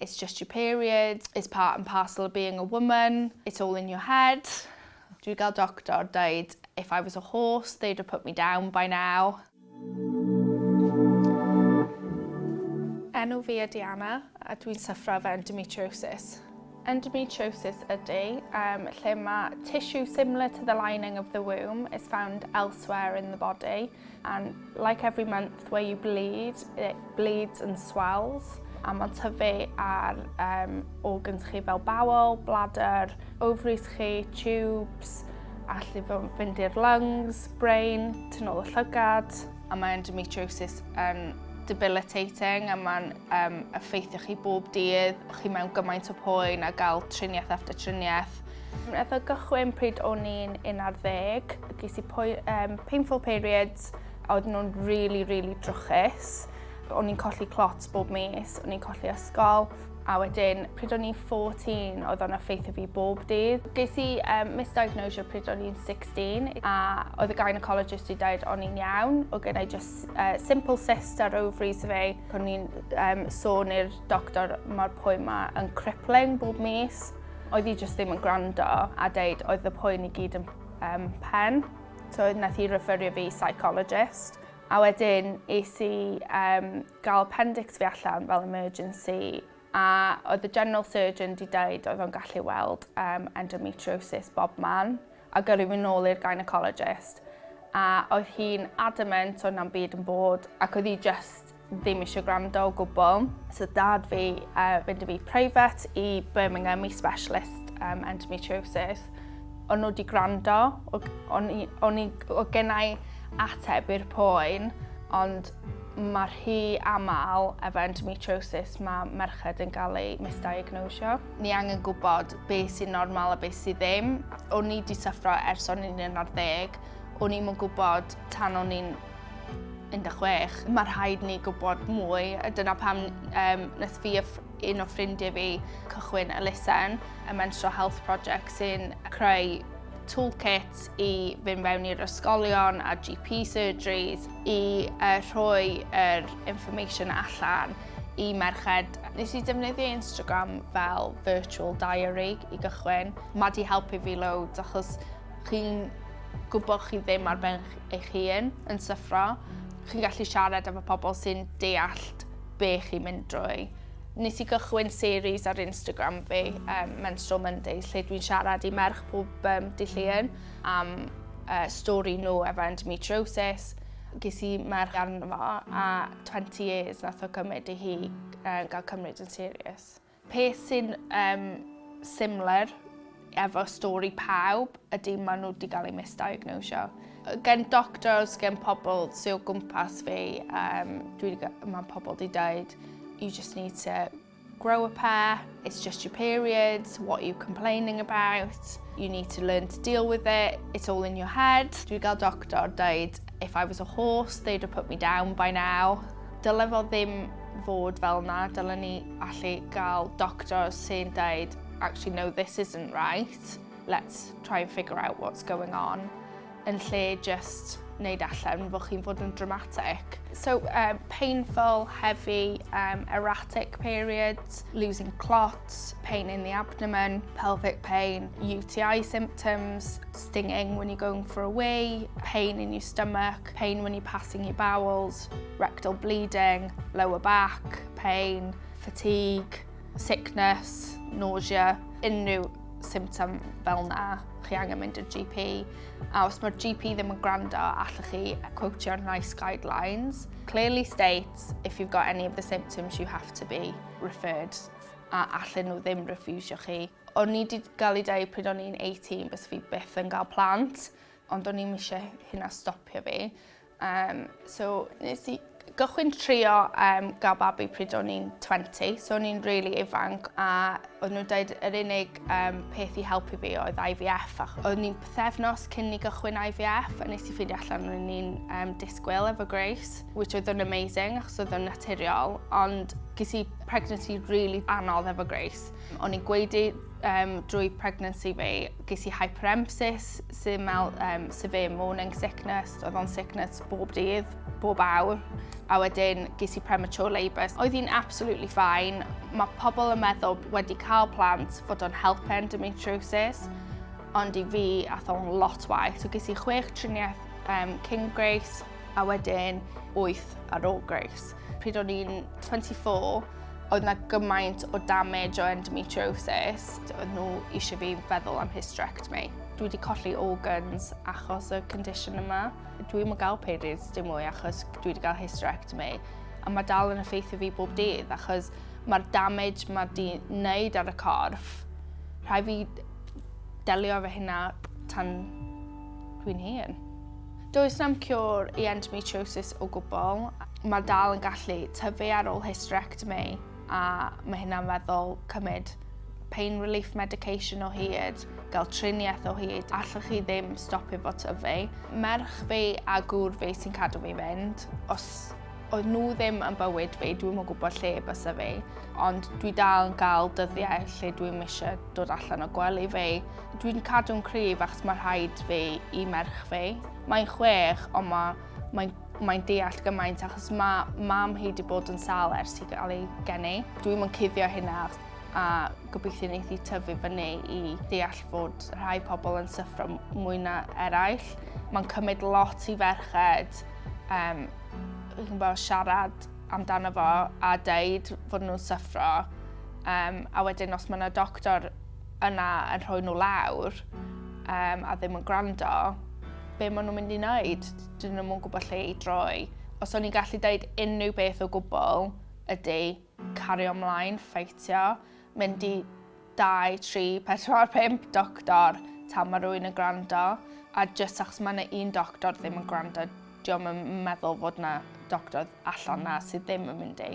It's just your period, it's part and parcel of being a woman, it's all in your head. Dwi gael doctor dweud, if I was a horse, they'd have put me down by now. Enw fi ydy Anna a dwi'n syffro efo endometriosis. Endometriosis ydy um, lle mae tissue similar to the lining of the womb is found elsewhere in the body and like every month where you bleed, it bleeds and swells a mae'n tyfu ar um, organs chi fel bowel, bladder, ovaries chi, tubes, allu fynd i'r lungs, brain, tu nôl y llygad. A mae endometriosis yn debilitating a mae'n um, effeithio chi bob dydd. Chi mewn gymaint o poen a gael triniaeth after triniaeth. Wnaeth o gychwyn pryd o'n i'n 11. Ges i poi, um, painful periods a oedden nhw'n really, really drwchus. O'n i'n colli clots bob mis, o'n i'n colli ysgol, a wedyn pryd o'n i'n 14 oedd o'n effeithio fi bob dydd. Ges i um, misdiagnosio pryd o'n i'n 16 a oedd y gynecologist wedi dweud o'n i'n iawn, oedd gen i just uh, simple cyst ar ovaries fi. O'n i'n um, sôn i'r doctor mae'r poen ma yn crippling bob mis. Oedd hi just ddim yn gwrando a deud oedd y poen i gyd yn um, pen. So nath hi referio fi i psychologist. A wedyn es i um, gael appendix fi allan fel emergency a oedd y general surgeon di dweud oedd o'n gallu weld um, endometriosis bob man a gyrru fi nôl i'r gynecologist. A oedd hi'n adamant oedd na'm byd yn bod ac oedd hi just ddim eisiau gwrando o gwbl. So dad fi uh, fynd i fi private i Birmingham i specialist um, endometriosis. O'n nhw wedi gwrando, o'n i, o'n i, o gennau ateb i'r poen, ond mae rhy aml efo endometriosis mae merched yn cael eu misdiagnosio. Ni angen gwybod beth sy'n normal a beth sydd ddim. O'n i wedi syffro ers o'n i'n 11. O'n i'm yn gwybod tan o'n i'n 16. Mae rhaid ni gwybod mwy. A dyna pam um, nath fi a un o ffrindiau fi cychwyn elusen, y Menstrual Health Project, sy'n creu toolkit i fynd fewn i'r ysgolion a GP surgeries i uh, rhoi yr information allan i merched. Nes i defnyddio Instagram fel virtual diary i gychwyn. Mae di helpu fi loads achos chi'n gwybod chi ddim ar ben eich hun yn syffro. Chi'n gallu siarad efo pobl sy'n deallt be chi'n mynd drwy. Nes i gychwyn series ar Instagram fi, um, Menstrual Mondays, lle dwi'n siarad i merch pob um, dydd Llun am uh, stori nhw efo endometriosis. Ges i merch arno fo a 20 years nath o gymryd i hi uh, gael cymryd yn serious. Peth sy'n um, similar efo stori pawb ydy maen nhw wedi cael eu misdiagnosio. Gen doctors, gen pobl sy'n o gwmpas fi, um, dwi, mae pobl wedi dweud, you just need to grow a pair, it's just your periods, what are you complaining about, you need to learn to deal with it, it's all in your head. Dwi gael doctor dweud, if I was a horse, they'd have put me down by now. Dyle fo ddim fod fel 'na. Dylen ni allu gael doctor sy'n deud, actually no, this isn't right, let's try and figure out what's going on, yn lle just wneud allan fod chi'n fod yn dramatic. So, um, painful, heavy, um, erratic periods, losing clots, pain in the abdomen, pelvic pain, UTI symptoms, stinging when you're going for a wee, pain in your stomach, pain when you're passing your bowels, rectal bleeding, lower back pain, fatigue, sickness, nausea, unrhyw symptom fel na, chi angen mynd i'r GP. A os mae'r GP ddim yn gwrando, allwch chi quotio'r NICE guidelines. Clearly states if you've got any of the symptoms you have to be referred a allan nhw ddim refusio chi. O'n i wedi gael ei dweud pryd o'n i'n 18 bys fi byth yn gael plant, ond o'n i'm eisiau hynna stopio fi. Um, so nes i gychwyn trio um, gael babi pryd o'n i'n 20, so o'n i'n really ifanc, a oedd nhw'n dweud yr unig um, peth i helpu fi oedd IVF. Ac oedd ni'n pythefnos cyn ni gychwyn IVF, a nes i ffeindio allan o'n i'n um, disgwyl efo Grace, which oedd yn amazing, achos oedd yn naturiol, ond Ges i pregnancy really anodd efo Grace. O'n i'n gwaedu drwy pregnancy fi. Ges i hyperemesis, sy'n mel, severe morning sickness. Oedd o'n sickness bob dydd, bob awr. A wedyn ges i premature labour. Oedd hi'n absolutely fine. Mae pobl yn meddwl wedi cael plant fod o'n helpu endometriosis, ond i fi ath o'n lot waeth. So ges i chwech triniaeth cyn Grace a wedyn wyth ar ôl Grace. Pryd o'n i'n 24, oedd na gymaint o damage o endometriosis, oedd nhw eisiau fi feddwl am hysterectomy. Dwi wedi colli organs achos y condition yma. Dwi'm yn gael periods dim mwy achos dwi wedi gael hysterectomy. A mae dal yn effeithio fi bob dydd achos mae'r damage mae di wneud ar y corff, rhaid fi delio efo hynna tan dwi'n hŷn. Does na'm cure i endometriosis o gwbl. Mae dal yn gallu tyfu ar ôl hysterectomy a mae hynna'n feddwl cymryd pain relief medication o hyd, gael triniaeth o hyd. Allwch chi ddim stopio fo tyfu. Merch fi a gŵr fi sy'n cadw fi fynd. Os oedd nhw ddim yn bywyd fi, dwi'm yn gwybod lle bysa fi. Ond dwi dal yn gael dyddiau lle dwi'm eisiau dod allan o gwely fi. Dwi'n cadw'n cryf achos mae rhaid fi i merch fi. Mae'n 6, ond mae, mae'n mae'n deall gymaint achos mae mam hi wedi bod yn sâl ers hi gael ei geni. Dwi'm yn cuddio hynna a gobeithio wneith hi tyfu fyny i deall fod rhai pobl yn syffro mwy na eraill. Mae'n cymryd lot i ferched chi'n gwybod, siarad amdano fo a deud fod nhw'n syffro. A wedyn os mae yna doctor yna yn rhoi nhw lawr a ddim yn gwrando, be maen nhw'n mynd i wneud? Dyn nhw'm yn gwybod lle i droi. Os o'n i'n gallu deud unrhyw beth o gwbl ydy cario ymlaen, ffeitio, mynd i 2, 3, 4, 5 doctor tan mae rhywun yn gwrando. A jyst achos mae yna un doctor ddim yn gwrando, dio'm yn meddwl fod yna doctor allan na sydd ddim yn mynd i.